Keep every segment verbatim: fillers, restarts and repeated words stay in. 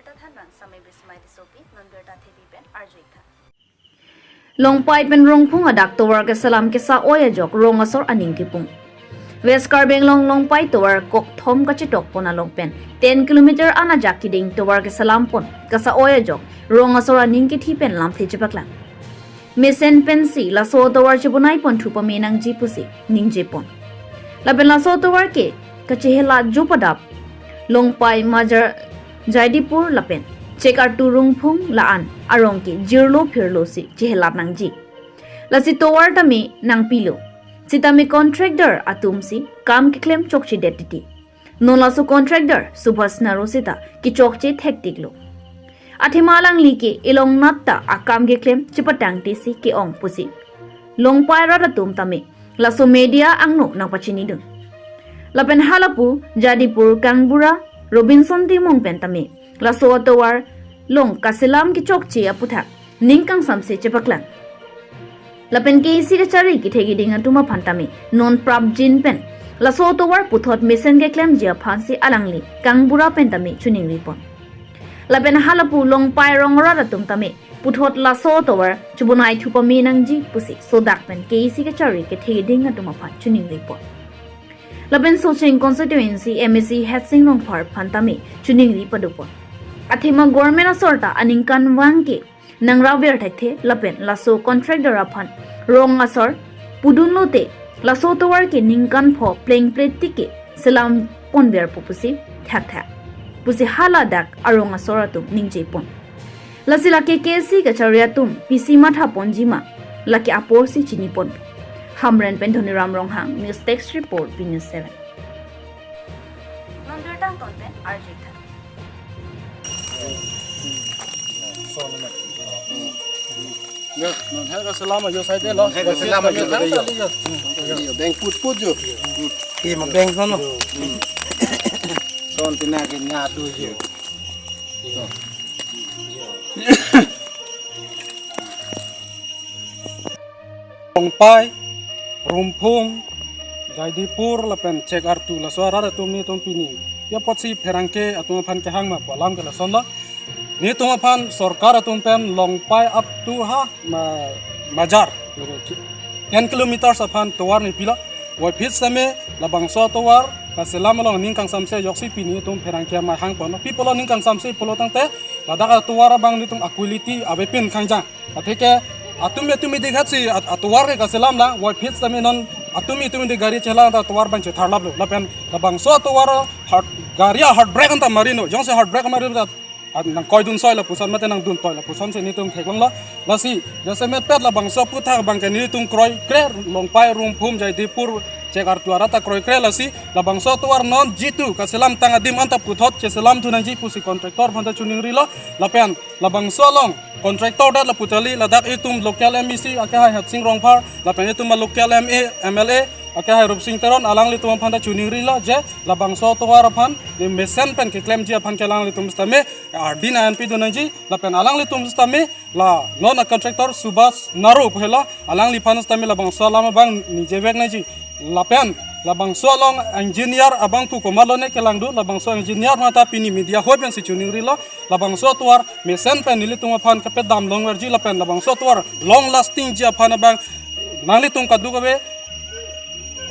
Birta thanbang Samai Bismai Tissopi, non birta thepi pen arju-ik tha. Longpai pen Rongphung adak tovar keselam kesa-oi ajok rong asor aning kipung. West Karbi Anglong Longpai tovar kokthom kachetokpon along pen ten kilometer an ajak kiding tovar keselam pon kesa-oi ajok rong asor aning kithi pen lamthe chepaklang. Mesen pensi laso tovar chebonai ponthu pame nangji pusi ningjepon. Lapen laso tovar ke kachehelat jo padap Longpai Majar Jaidipur lapen Chekartu Rongphung la-an arong ke jirlo phirlo si chehelat nangji. Lasi tovar tame nangpilo. Sitame contractor atum si kam keklem chokchedet titi. Non laso contractor Subhas Naro sita kechokche thektiklo. Athema alangli ke elong natta akam keklem chepatangte si ke-ong pusi Longpai arat atum tame laso media angno nangpachinidun. Lapen halapu Jaidipur Kangbura Robinson Timung pen tame laso atovar along kaselam kechokche aputhak ning kangsamse chepaklang. Lapen K A C kachari kethe kiding atum aphan tame non prapjin pen laso atovar puthot mesen keklemji aphansi alangli Kangbura pen tame chiningripon. Lapen halapu Longpai rong arat atum tame puthot laso atovar chebonai thu pame nangji pusi sodak pen K A C kachari kethe kiding atum aphan chiningripon. Lapen Socheng constituency M A C Hetsing Rongphar aphan tame chiningri padopon. Athema government asor ta aningkanvang ke nangraver thekthe lapen laso contractor aphan rong asor pudunlote laso tovar ke ningkan pho plengple tike selam ponverpo pusi thakthak pusi haladak arong asor atum ningjepon. Lasi lake K A C kachari atum pisi mathaponji ma, lake aporsi chinipon. Hamren pen Dhoniram Ronghang, News Desk Report, B News seven. Non birta angton pen arju-ik tha. Ya, non hai kaselam ajo sai de lo. Hai kaselam ajo sai de lo. Yo, beng put put jo. Ki ma beng sono. Son tina ke nya tu jo. Longpai, Rongphung, Jaidipur lapen Chekartu laso arat atum nelitum pini ya apotsi pherangke atum aphan kehang ma pu alam ke lasonlo. Nelitum aphan sorkar atum pen Longpai up to ha ma, Majar ten kilometers aphan tovar nangpilo. Puvoiphit sitame labangso atovar kaselam along ning kangsamse ajoksi pini nelitum pherangke amei hangponlo. Pi pulo ning kangsamse pulo tangte ladak atovar abang nelitum a-quality avepin khangjang. Atheke atumi atumi dikhatsi at-, atovar ke kaselam lang, puvoiphit sitame non atumi atumi dik gari chelang ta atovar abang chetharlaplo. Lapen labangso atovar hard, gari a-hard brake anta marino. Jongsi hard brake marino ta at nangkoidun soi lapuson mate nangdun toi lapusonsi nelitum theklonglo. Lasi jasemet pet labangso aputhak abang ke nelitum kroikre, Longpai, Rongphung, Jaidipur, Chekartu arat ta kroikre, lasi labangso atovar non jitu kaselam tang adim anta puthot cheselamthu nangji pusi contractor aphan ta chiningrilo. Lapen labangso along contractor det lapu tali ladak itum local M A C akehai Hetsing Rongphar lapen itum a-local M A, M L A akehai Rupsing Teron, alanglitum aphan ta chiningrilo je labangso atovar aphan mesen pen keklemji aphan ke alanglitum sitame ardi nangpidun nangji. Lapen alanglitum sitame la non a-contractor Subhas Naro pu helo, alangliphan sitame labangso alam abang ningje vek nangji. Lapen labangso along engineer abang pu komatlo ne kelangdun, labangso engineer mata pini media ahoi pensi chiningrilo. Labangso atovar mesen pen nelitum aphan kapedam longverji lapen labangso atovar long lasting ji aphan abang nanglitum kadokave,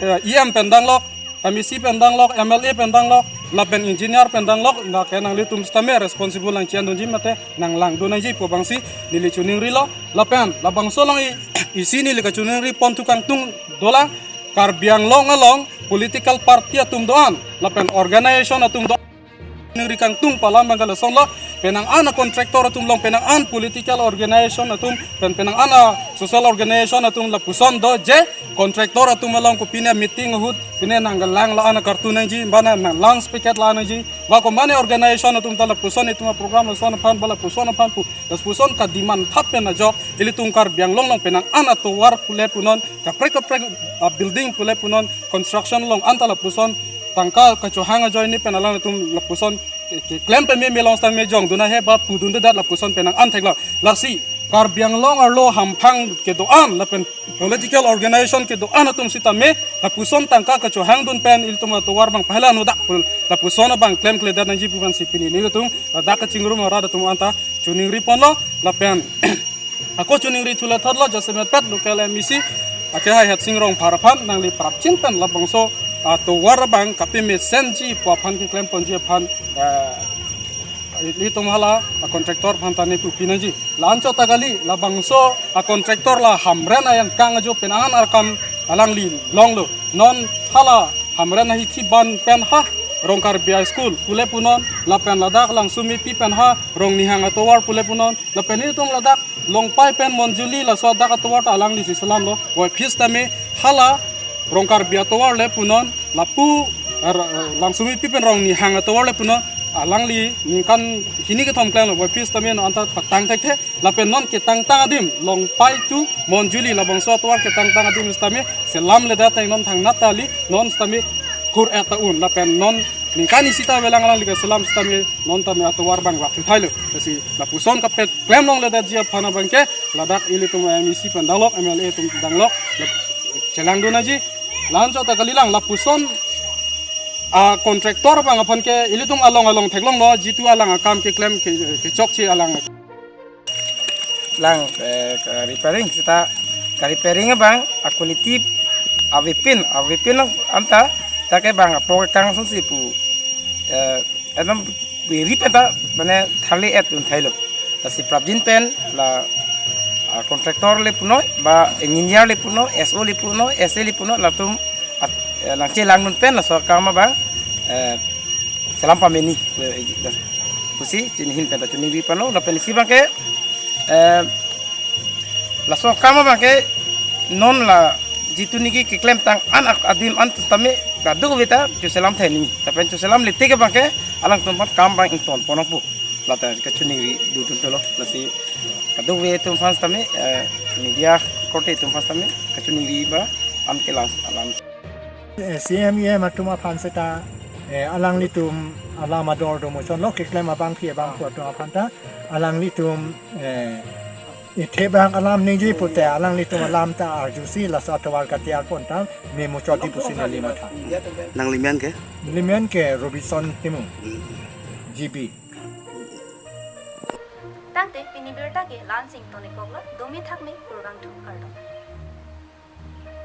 eh, E M pen danglok, M A C pen danglok, M L A pen danglok, lapen engineer pen danglok, lake nanglitum sitame responsible nangchiandunji mate nanglangdun nangji pu abangsi neli chiningrilo. Lapen labangso along i, isi neli kachiningripon thu kangtung dolang, Karbi Anglong along political party atum do-an lapen organization atum do-an ningri kangtung pu alam abang ke lasonlo. Penang an a-contractor atum along, penang an political organization atum, pen penang an a-social organization atum lapuson do je contractor atum along kopine meeting ahut pine nanglang la-an kartu nangji, ba nanglang speaker la nangji, ba komane organization atum ta lapuson itum a-program lason aphan ba lapuson aphan pu, lapuson ka-demand thap pen ajok ilitum Karbi Anglong along penang an atovar pule punon, kaprek kaprek a-building pule punon, construction along anta lapuson tangka kachohang ajoine pen alanglitum lapuson ke, keklem peme melong sitame jongdun ahe ba pudundedet lapuson penang an theklo. Lasi Karbi Anglong arlo hamphang kedo-an lapen political organization kedo-an atum sitame lapuson tangka kachohangdun pen ilitum atovar abang pahela nodak pul lapuson abang klemkledet nangji pu pensi pini nelitum ladak kachingrum arat atum anta choningri ponlo lapen ako choningri thule thotlo jasemet pet local M E C akehai Headsing Rongphar aphan nangli prapjin pen labangso atovar abang kapemesenji pu aphan keklem ponji aphan eh, ilitum hala a contractor aphan ta ne pupi nangji. Lanchot ta kali labangso a contractor la Hamren ayang kang ajo pen angan arkam alangli longlo. Non hala Hamren ahithi ban pen ha Rongkarbi a school pule punon lapen ladak Langsumepi pen ha Rongnihang atovar pule punon lapen ilitum ladak Longpai pen Monjuli laso adak atovar ta alanglisi selamlo. Voiphit sitame hala Rongkarbi atovar le punon lapu er, er, Langsumepi pen Rongnihang atovar le punon alangli ningkan hini kethom klanglo. Voiphit sitame non anta patang thekthe lapen non ketangtang adim Longpai to Monjuli labangso atovar ketangtang adim sitame selamledet tang non thangnat ta kali non sitame kur-et ta un lapen non ningkan isi ta avelang alangli kaselam sitame non tame atovar abang vak thuthailo. Lasi lapuson kapet klem longledetji aphan abangke ladak ilitum M E C pen danglok, M L A atum danglok, chelangdun nangji. Lanchot ta kalilang lapuson a contractor abang aphan ke ilitum along along theklonglo jitu alang akam keklem ke kechokche alang. Lang eh, ka repairing seta ka repairing abang a quality avepin avepin lang anta take bang apor kang sungsi pu eh, ekdom rip eta mane tharli-et un thailo. Lasi prapjin pen la ah, contractor le punoi ba engineer le punoi, S O le punoi, S A le punoi latum at, eh, langche langdun pen laso akam abang eh, selam pameni eh, das- pusi chinihin pen ta choningri pano lapen isi abangke eh, laso akam abangke non la jitu niki keklem tang an ak- adim an tame kadokave ta choselam theni lapen choselam letik abangke alangtum aphan kam abang ington pon nangpo lata kachoningri dodun tolo. Lasi kadokave atum aphan tame eh, media korte atum aphan tame kachoningri ba an kelas alam. Eh, C M E M atum aphan seta eh, alanglitum alam ador do muchotlo keklem abangpi abangpo atum aphan ta alanglitum eh, ithe bang alam ningje pute alanglitum alam ta arjusi laso atovar katiar pon ta me muchotji pusi neli matha. Nangli men ke? Neli men ke Robinson Timung, G B. Tangte pini birta ke la-an si ingtonikoklo, domi thakme kurvangthu kardom.